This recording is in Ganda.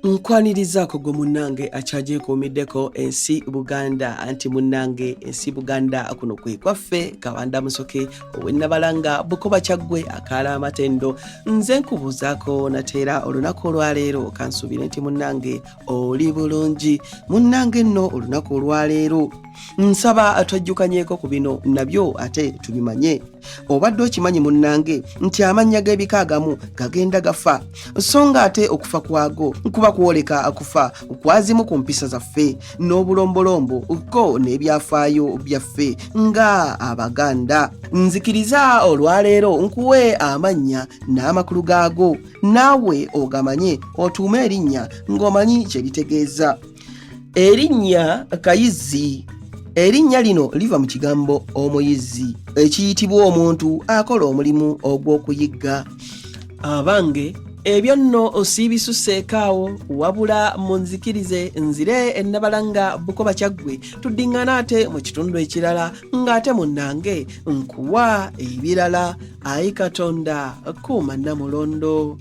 Nkwanirizaako gwe munnange akyagyekuumiddeko ensi Buganda, anti munnange ensi Buganda kuno kwe kwaffe. Kabanda Musoke ow'Ennabalanga Bukoba Kyaggwe akaala amatendo, nze nkubuuzaako nateera olunaku olwaleero. Kansuubire nti munnange oli bulungi. Munnange nno olunaku olwaleero nsaba twejjukanyeeko ku bino nabyo ate tubimanye. Obadde okimanyi munnange nti amannya g'ebika agamu gagenda gafa, so nga ate okufa kwago kuba kwoleka kufa kwazimu ku mpisa zaffe n'obulombolombo ko n'ebyafaayo byaffe nga Abaganda. Nzikiriza olwaleero nkuwe amannya n'amakulu gaago, naawe ogamanye otuume erinnya ng'omanyi kye litegeeza. Erinnya Kayizzi. Erinnya lino liva mu kigambo omuyizzi, ekiyitibwa omuntu akola omulimu ogw'okuyigga. Abange, ebyo nno siibisuseeko awo, wabula munzikirize nzire Ennabalanga Bukoba Kyaggwe, tuddiŋŋana ate mu kitundu ekirala ng'ate munnange nkuwa ebirala. Ayi Katonda, kuuma Nnamulondo.